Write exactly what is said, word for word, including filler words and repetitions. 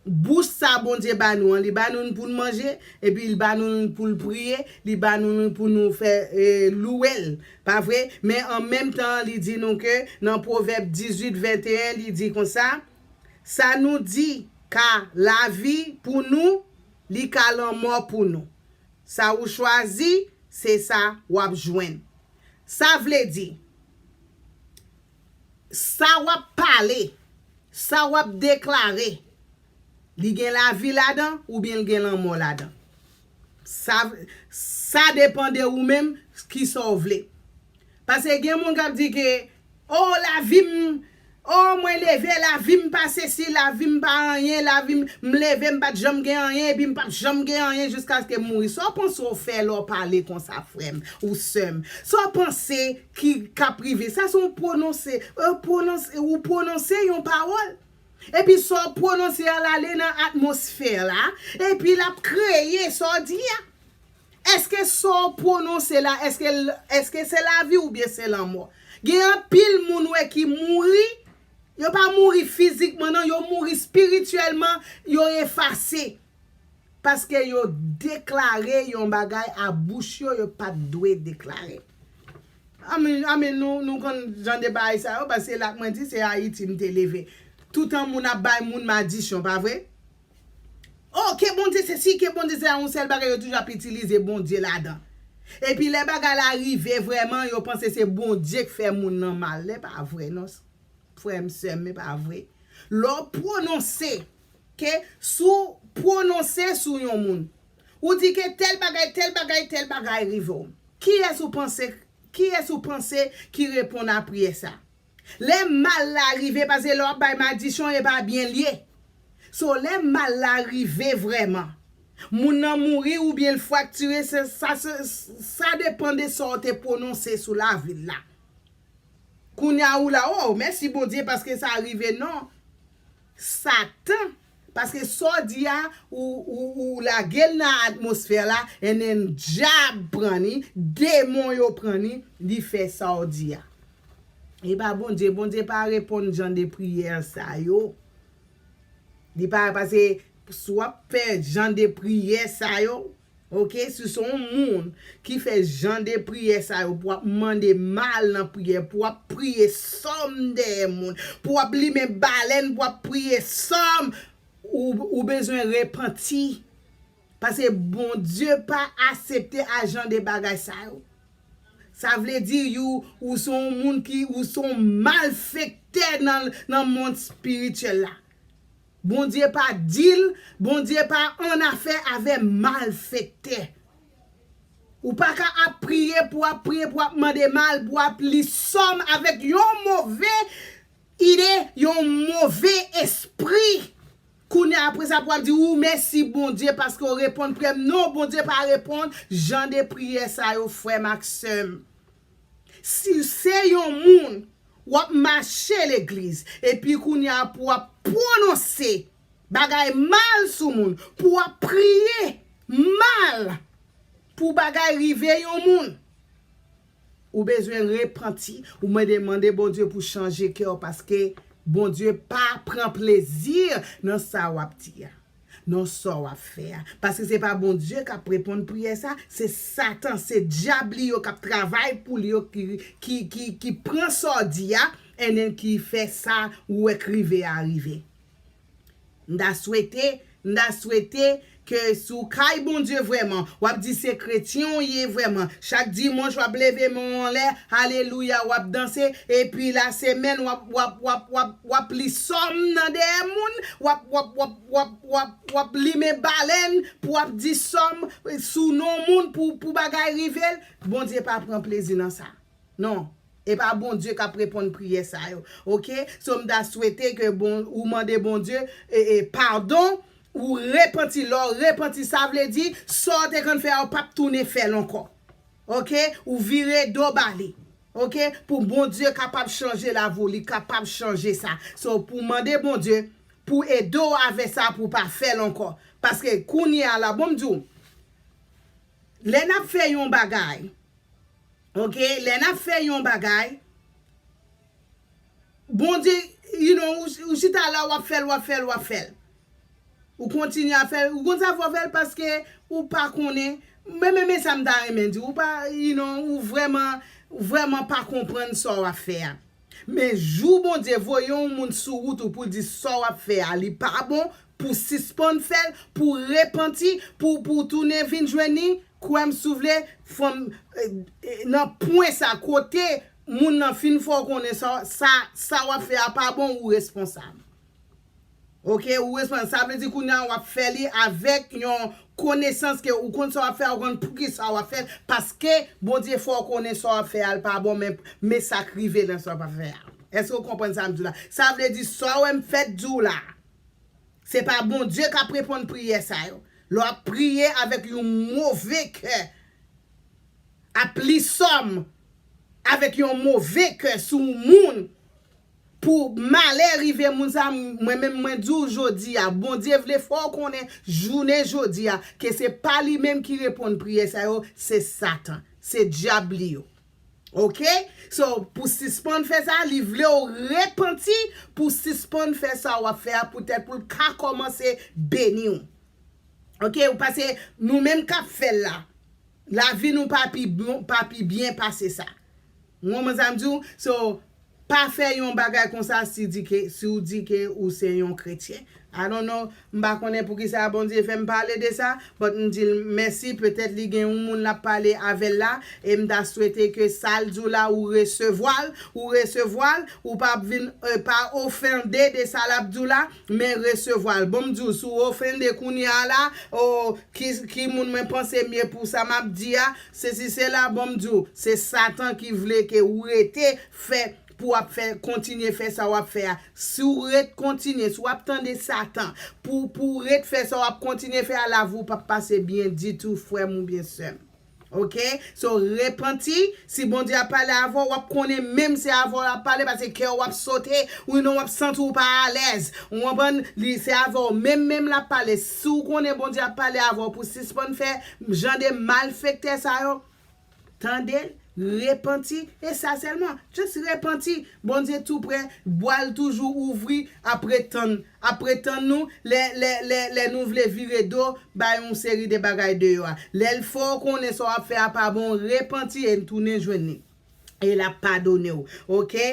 bouch sa Bondye ba nou an, li ba nou l pou n manje, epi li ba nou l pou l priye, li ba nou l pou nou fè, e, louwe l. Pa vre? Men an menm tan, li di nou ke nan Pwovèb dizuit venteyen, li di konsa, sa nou di ka lavi pou nou, li ka lanmò pou nou. Sa ou chwazi, se sa w ap jwenn. Sa vle di, sa w ap pale, sa w ap deklare, li gen lavi ladan oubyen li gen lanmò ladan. Sa, sa depann de ou menm, kisa w vle. Paske gen moun k ap di ke, o, lavi m, o, mwen leve, lavi m pa sesi, lavi m pa anyen, lavi m, m leve, m pa t janm gen anyen, epi m p ap janm gen anyen jiskaske m mouri. Sa w panse w fè lè w pale konsa, frè m ou sè m? Sa w panse ki k ap rive? Sa se yon pwononse, e, pwononse, ou pwononse yon pawòl. Epi sa w pwononse a l ale nan atmosfè la, epi l ap kreye sa w di a. Èske sa w pwononse la, èske l, èske se lavi oubyen se lanmò? Gen anpil moun wè ki mouri, yo pa mouri fizikman non, yo mouri espirityèlman, yo efase. Paske yo deklare yon bagay a bouch yo, yo pa t dwe deklare. Anmwey, anmwey, nou, nou konn jan de bagay sa yo, paske la mwen di se Ayiti m te leve. Toutan moun ap bay moun madisyon, pa vre? O, ke Bondye sesi, ke Bondye sela, yon sèl bagay yo toujou ap itilize Bondye ladan. Epi lè bagay la rive vrèman, yo panse se Bondye k fè moun nan mal. E pa vre non, frè m, sè m, e pa vre. Lè w pwononse, ke si w pwononse sou yon moun, ou di ke tèl bagay, tèl bagay, tèl bagay rive w. Kiyès ou panse, kiyès ou panse ki reponn a priyè sa? Lè mal la rive, paske lè w ap bay madisyon, e pa byen l ye. So, lè mal la rive vrèman, moun nan mouri oubyen l fraktire, se, sa, se, sa depann de sa w te pwononse sou lavi l la. Kounye a ou la, o, mèsi Bondye paske sa rive, non. Satan, paske sa w di a, ou, ou, ou lage l nan atmosfè la, and then dyab pran ni, demon yo pran ni, li fè sa w di a. E pa Bondye, Bondye pa reponn jan de priyè sa yo. Li pa, paske si w ap fè jan de priyè sa yo, oke, si se yon moun ki fè jan de priyè sa yo, pou w ap mande mal nan priyè, pou w ap priye sòm dèyè moun, pou w ap limen balèn, pou w ap priye sòm, ou, ou bezwen repanti. Paske Bondye pa aksepte a jan de bagay sa yo. Sa vle di, you, ou se yon moun ki, ou se yon malfektè nan, nan mond espirityèl la. Bondye pa deal, Bondye pa annafè avè malfektè. Ou pa ka ap priye, pou ap priye, pou ap mande mal, pou ap li sòm avèk yon move ide, yon move espri. Kounye a, apre sa, pou ap di, ou mèsi Bondye paske w reponn priyè m. Non, Bondye pa reponn jan de priyè sa yo, frè m ak sè m. Si se yon moun, w ap mache legliz, epi kounye a, pou w ap pwononse bagay mal sou moun, pou w ap priye mal pou bagay rive yon moun, ou bezwen repanti, ou mande, mande Bondye pou chanje kè w, paske Bondye pa pran plezi nan sa w ap di a, nan sa w ap fè a. Paske se pa Bondye k ap reponn priyè sa, se Satan, se dyab li yo k ap travay pou li yo ki, ki, ki, ki pran sa w di a, and then ki fè sa ou wè k rive a rive. M ta swete, m ta swete ke si w kay Bondye vrèman, w ap di se kretyen w ye vrèman. Chak dimanch w ap leve men w anlè, alelouya, w ap danse, epi lasemèn w ap, w ap, w ap, w ap, w ap li sòm nan dèyè moun, w ap, w ap, w ap, w ap, w ap, w ap limen balèn pou w ap di sòm sou non moun pou, pou bagay rive l. Bondye pa pran plezi nan sa. Non. E pa Bondye k ap reponn priyè sa yo. Oke? So, m ta swete ke bon, ou mande Bondye, e, e, padon, ou repanti. Lè w repanti, sa vle di, sa w te konn fè a, ou p ap tounen fè l ankò. Oke? Ou vire do ba li. Oke? Pou Bondye kapab chanje lavi w, li kapab chanje sa. So, pou mande Bondye, pou ede w avè sa, pou w pa fè l ankò. Paske kounye a la, bon, m di w, lè n ap fè yon bagay, oke, lè n ap fè yon bagay, Bondye, you know, ou, ou chita la, w ap fè l, w ap fè l, w ap fè l. Ou kontinye ap fè l. Ou konn sa fè w fè l paske ou pa konnen. Men, men, men sa m ta renmen di. Ou pa, you know, ou vrèman, ou vrèman pa konprann sa w ap fè a. Men jou Bondye voye yon moun sou wout ou pou l di sa w ap fè a, li pa bon, pou sispann fè l, pou repanti, pou, pou tounen vin jwenn li, kwè m si w vle, fanm, eh, eh, nan pwen sa, kote moun nan fin fè w konnen sa, sa, sa w ap fè a pa bon, ou responsab. Oke, ou responsab. Sa vle di kounye a w ap fè li avèk yon konesans ke ou konn sa w ap fè a, ou konn poukisa w ap fè l, paske Bondye fè w konnen sa w ap fè a, l pa bon, men, men sa k rive nan sa w ap fè a. Èske w konprann sa m di w la? Sa vle di sa w wè m fèt di w la, se pa Bondye k ap reponn priyè sa yo. Lè w ap priye avèk yon move kè, ap li sòm avèk yon move kè sou moun, pou malè rive moun sa, mwen menm mwen di w jodi a, Bondye vle fè w konnen jounen jodi a, ke se pa li menm ki reponn priyè sa yo, se Satan, se dyab li yo. Oke? So, pou sispann fè sa, li vle w repanti, pou sispann fè sa w ap fè a, poutèt pou l ka kòmanse beni w. Oke? Ou pase, nou menm k ap fè l la, lavi nou pa pi bon, pa pi byen pase sa. Ou konprann sa m di w? So, pa fè yon bagay konsa si di ke, si w di ke ou se yon kretyen. I don't know, m pa konnen poukisa Bondye fè m pale de sa, but m di l mèsi, petèt li gen yon moun l ap pale avè l la, e m ta swete ke sa l di w la, ou resevwa l, ou resevwa l, ou pa vin, eh, pa ofende de sa l ap di w la, men resevwa l. Bon, m di w, si w ofende kounye a la, o, ki, ki moun mwen panse m ye pou sa m ap di a, sesi sela, bon, m di w, se Satan ki vle ke ou rete fè, pou w ap fè, kontinye fè sa w ap fè a. Si w ret kontinye, si w ap tande Satan, pou, pou w ret fè sa w ap kontinye fè a, lavi w p ap pase byen ditou, frè m oubyen sè m. Oke? So, repanti, si Bondye ap pale avè w, w ap konnen menm se avè w l ap pale, paske kè w ap sote, ou non w ap santi w pa alèz. Ou konprann? Li se avè w menm, menm l ap pale. Si w konnen Bondye ap pale avè w pou sispann fè jan de malfektè sa yo, tande l, repanti, e sa sèlman. Just repanti. Bondye tou prè, bwa l toujou ouvri, apre tann, apre tann nou, lè, lè, lè, lè nou vle vire do, bay yon seri de bagay deyò a. Lè l fè w konnen sa w ap fè a pa bon, repanti e tounen jwenn li. E l ap padone w. Oke?